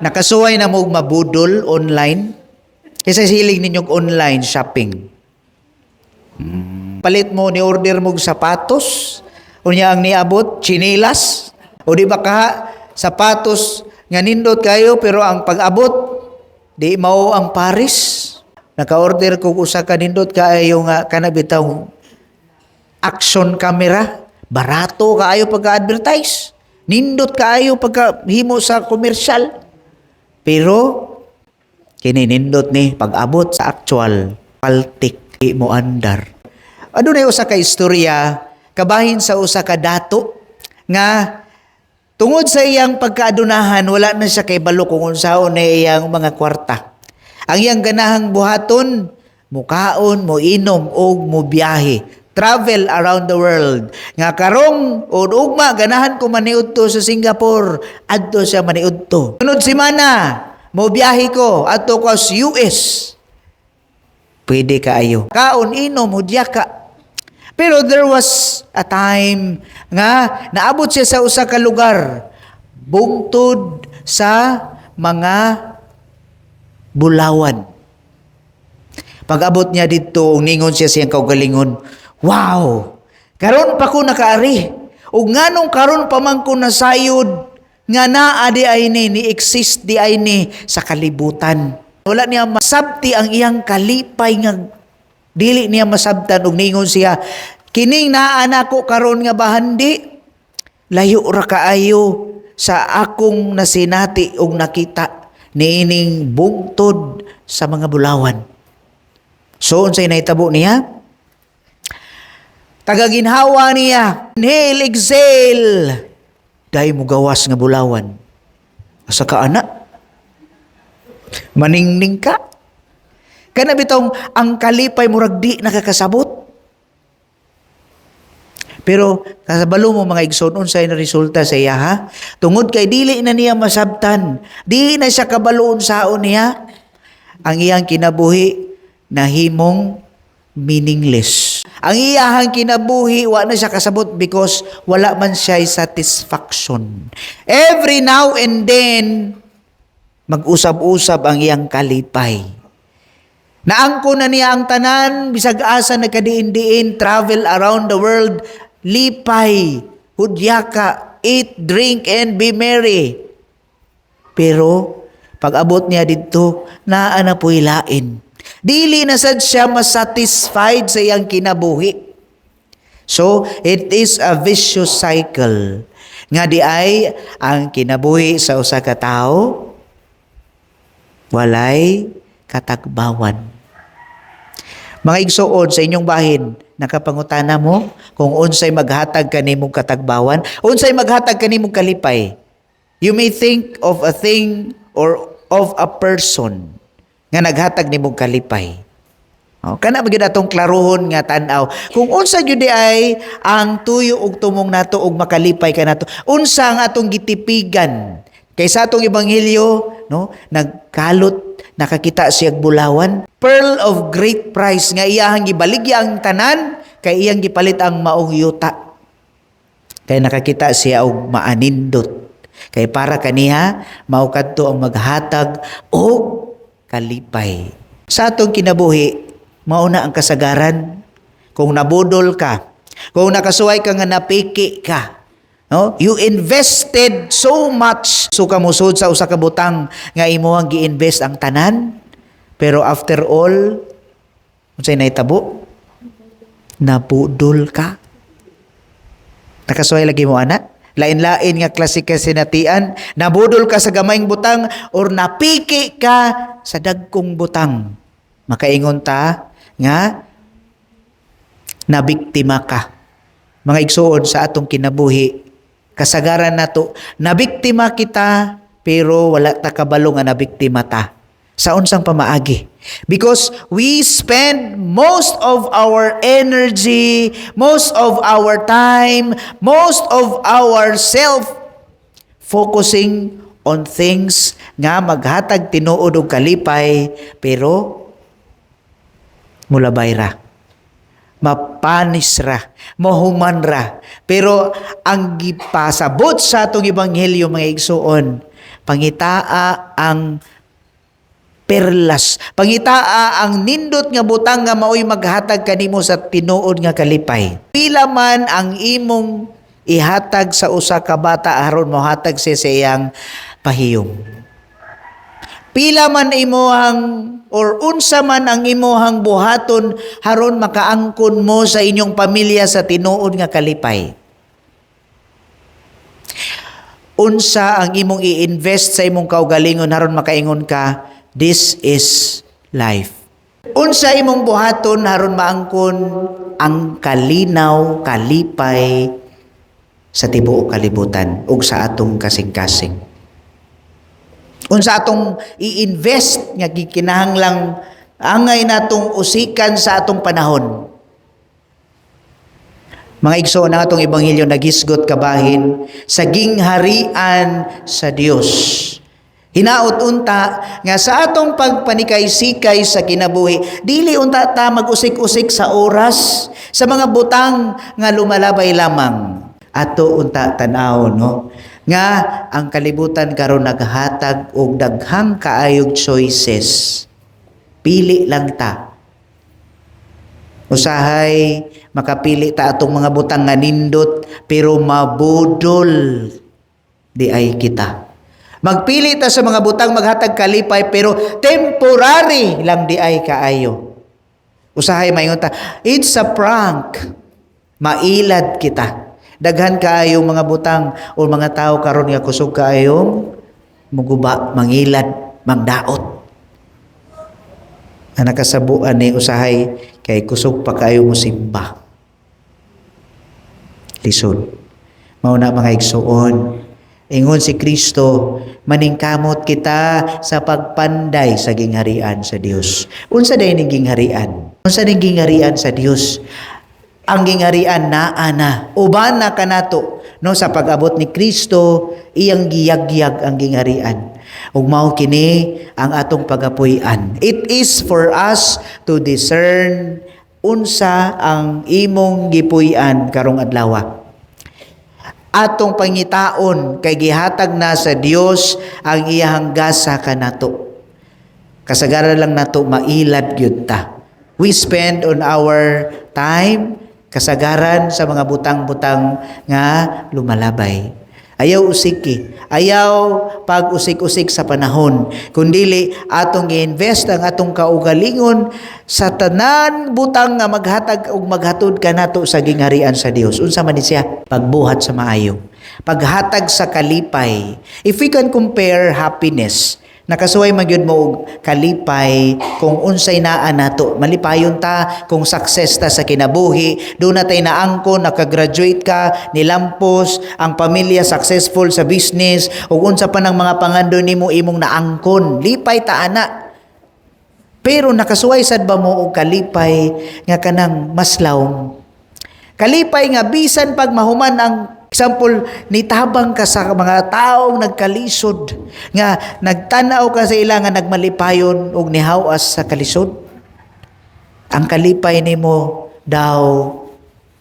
Nakasuway na mo og mabudol online? Kinsa hilig ninyong online shopping? Palit mo, ni order mo og sapatos, unya ang niabot, chinelas, o di ba ka sapatos nga nindot kayo, pero ang pag-abot di mao ang pares. Naka-order ko usa ka nindot kaayo nga kana bitaw action camera, barato kaayo pagka-advertise. Nindot kaayo pagka himo sa komersyal. Pero kini nindot ni, pag-abot sa actual, paltik, di mo andar. Adunay usa ka istorya kabahin sa usa ka dato nga tungod sa iyang pagkaadunahan, wala na siya kay balo kung unsaon na iyang mga kwarta. Ang iyang ganahang buhaton, mukaon, moinom og mobiyahe. Travel around the world. Nga karong o ugma ganahan ko maniudto sa Singapore, adto siya maniudto. Sunod semana, mobiyahe ko adto ko sa US. Pwede kaayo. Kaon, inom, hudya ka. Pero there was a time nga naabot siya sa usa ka lugar bungtod sa mga bulawan. Pag-abot niya dito, ningon siya siyang kaugalingon, "Wow! Karon pa ko nakaari. Ug nganong karon pa man ko nasayod nga naa di ay ni exist di ay ni sa kalibutan?" Wala niya masabti ang iyang kalipay nga dili niya masabtan, ug ningon siya, "Kining naa nako karon nga bahandi, layo ra kaayo sa akong nasinati ug nakita niining bungtod sa mga bulawan." So unsay nahitabo niya? Tagaginhawa niya. Inhale, exhale. Dai mo gawas nga bulawan. Asa ka ana? Maningning ka. Kana bitong ang kalipay murag di nakakasabot. Pero kasabalo mo, mga igsoon, unsay na resulta sa iya, ha? Tungod kay dili na niya masabtan, di na siya kabalo unsaon niya, ang iyang kinabuhi nahimong meaningless. Ang iyahang kinabuhi, wa na siya kasabot because wala man siya satisfaction. Every now and then, mag-usab-usab ang iyang kalipay. Naangko na niya ang tanan, bisag asa nagkadiin-diin, travel around the world, lipay, hudyaka, eat, drink, and be merry. Pero pag abot niya dito, naa na po'y lain. Dili na sad siya masatisfied sa iyang kinabuhi. So, it is a vicious cycle. Nga di ay ang kinabuhi sa usa ka tawo walay katagbawan. Mga igsuon, sa inyong bahin, nakapangutana mo kung unsay maghatag kanimong katagbawan, unsay maghatag kanimong kalipay? You may think of a thing or of a person nga naghatag nimong kalipay. Oh, kana ba gyud atong klarohon nga tan-aw kung unsa gyud di ay ang tuyo ug tumong nato ug makalipay ka nato? Unsa ang atong gitipigan? Kay sa atong ebanghelyo, no, nagkalot, nakakita siya bulawan, pearl of great price, nga iyahang gibaligya ang tanan kay iyang gipalit ang maong yuta kay nakakita siya og maanindot, kay para kaniha mao kadto ang maghatag og kalipay. Sa atong kinabuhi, mao na ang kasagaran. Kung nabudol ka, kung nakasuway ka nga napiki ka, no? You invested so much. So kamusod sa usa ka butang nga imuhang gi-invest ang tanan, pero after all, unsay nahitabo? Nabudol ka. Nakasuway lagi mo ana? Lain-lain nga klase kasinatian, nabudol ka sa gamayng butang or napiki ka sa dagkong butang. Makaingon ta nga nabiktima ka. Mga igsuon, sa atong kinabuhi, kasagaran nato, nabiktima kita pero wala ta kabalo nga nabiktima ta. Sa unsang pamaagi? Because we spend most of our energy, most of our time, most of our self focusing on things nga maghatag tinuod og kalipay pero mulabay ra, mapanis ra, mahuman ra. Pero ang gipasabot sa atong ebanghelyo, mga igsuon, Pangitaa ang perlas. Pangitaa ang nindot nga butang nga maoy maghatag kanimo sa tinuod nga kalipay. Pila man ang imong ihatag sa usa ka bata aron mohatag siya sa iyang pahiyom. Pila man imuhang or unsa man ang imuhang buhaton haron makaangkon mo sa inyong pamilya sa tinuod nga kalipay. Unsa ang imong i-invest sa imong kaugalingon haron makaingon ka, "This is life"? Unsa imong buhaton haron maangkon ang kalinaw, kalipay sa tibuok kalibutan ug sa atong kasing-kasing? Unsa atong i-invest nga gikinahanglang angay natong usikan sa atong panahon? Mga igsoon, ang atong ebanghelyo nagisgot kabahin sa gingharian sa Dios. Hinaot unta nga sa atong pagpanikay-sikay sa kinabuhi, dili unta ta mag-usik-usik sa oras, sa mga butang nga lumalabay lamang. Ato unta tan-aw, no, nga ang kalibutan karon naghatag og daghang kaayog choices. Pili lang ta. Usahay makapili ta atong mga butang nga nindot, pero mabudol diay kita. Magpili ta sa mga butang maghatag kalipay, pero temporary lang diay kaayo. Usahay maingon ta, "It's a prank." Mailad kita. Daghan kaayo mga butang o mga tao karon nga kusog kaayong muguba, mangilad, mangdaot. Ang nakasabuan ni usahay kay kusog pa kaayo mo simba. Lisod. Mao na, mga igsuon, ingon si Kristo, maningkamot kita sa pagpanday sa gingharian sa Dios. Unsa day ning gingharian? Unsa ning gingharian sa Dios? Ang gingharian naa na. Uban na kanato, no, sa pag-abot ni Kristo, iyang giyagyag ang gingharian. Ug mao kini ang atong pagapuy-an. It is for us to discern unsa ang imong gipuy-an karong adlaw. Atong pangitaon kay gihatag na sa Dios ang iyahang gasa kanato. Kasagaran lang nato mailad gyud ta. We spend on our time kasagaran sa mga butang-butang nga lumalabay. Ayaw usiki. Ayaw pag-usik-usik sa panahon. Kundili atong i-invest ang atong kaugalingon sa tanan butang nga maghatag ug maghatod kanato sa gingharian sa Dios. Unsa man ni siya? Pagbuhat sa maayo. Paghatag sa kalipay. If we can compare happiness, nakasuway man gyud mo og kalipay kung unsay naa nato. Malipayon ta kung success ta sa kinabuhi, duna tay naangkon, nakagraduate ka, nilampos, ang pamilya successful sa business, ug unsa pa nang mga pangando nimo imong naangkon. Lipay ta ana. Pero nakasuway sad ba mo og kalipay nga kanang mas lawom? Kalipay nga bisan pag mahuman ang example, nitabang ka sa mga taong nagkalisod, nga nagtanaw ka sa ila nga nagmalipayon og nihawas sa kalisod. Ang kalipay nimo daw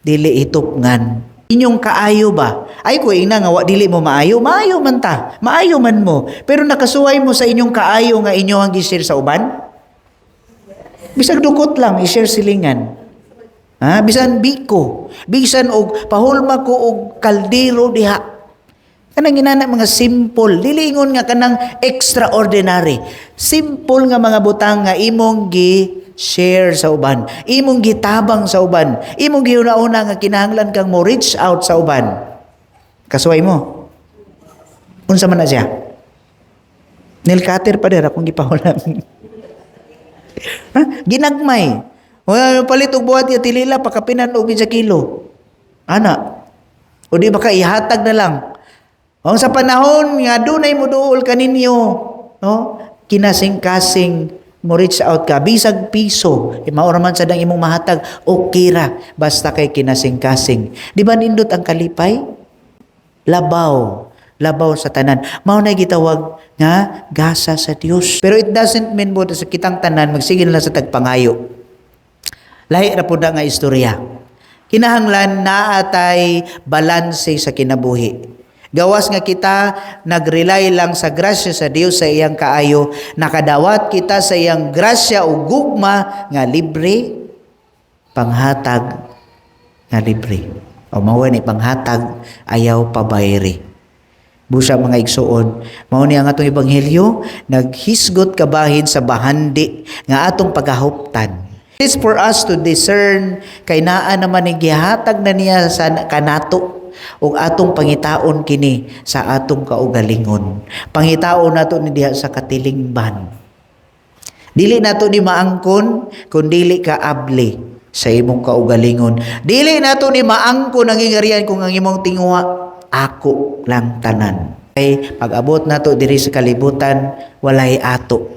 dili hitupngan. Inyong kaayo ba? Ay ko ingna nga wa dili mo maayo, maayo man ta. Maayo man mo. Pero nakasuway mo sa inyong kaayo nga inyo ang gi-share sa uban? Bisag dukot lang i-share silingan. Ha, bisan biko, bisan og pahulma ko og kaldero diha. Kanang inana mga simple, dili ingon nga kanang extraordinary. Simple nga mga butang nga imong gi share sa uban, imong gitabang sa uban, imong gihuna-una nga kinahanglan kang mo reach out sa uban. Kasuway mo. Unsa man na siya? Nail cutter pa der akong gipahulam. Ha? Ginagmay. Wala palit og buhat ya tilila pakapinan og sa kilo. Ana. O di baka ihatag na lang. Ang sa panahon nga dunay mo duol kaninyo, no? Kinasing-kasing mo reach out ka bisag piso, eh, mao ra man sad ang imong mahatag, okay ra basta kay kinasing-kasing. Di ba nindot ang kalipay? Labaw, labaw sa tanan. Mao na gitawag nga gasa sa Dios. Pero it doesn't mean mo sa kitang tanan magsige na lang sa tagpangayo. Lahi ra pud na nga istorya. Kinahanglan naa tay balanse sa kinabuhi. Gawas nga kita nagrely lang sa grasya sa Dios, sa iyang kaayo, nakadawat kita sa iyang grasya ug gugma nga libre, panghatag nga libre. O mao ni panghatag, ayaw pabayri. Busa, mga igsuon, mao ni ang atong ebanghelyo naghisgot kabahin sa bahandi nga atong pagahuptan. It's for us to discern kay naa naman ni gihatag na niya sa kanato ug atong pangitaon kini sa atong kaugalingon. Pangitaon nato ni diha sa katilingban. Dili nato ni maangkon kung dili ka abli sa imong kaugalingon. Dili nato ni maangkon ang gingharian kung ang imong tinguha ako lang tanan. Kay pag-abot nato diri sa kalibutan, walay ato.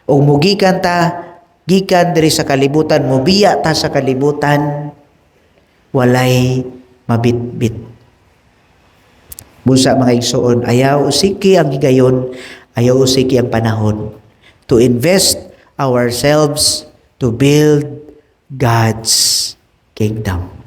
Ug mugikan ta gikan diri sa kalibutan, mubiya ta sa kalibutan, walay mabitbit. Busa, mga igsoon, ayaw usiki ang higayon, ayaw usiki ang panahon to invest ourselves to build God's kingdom.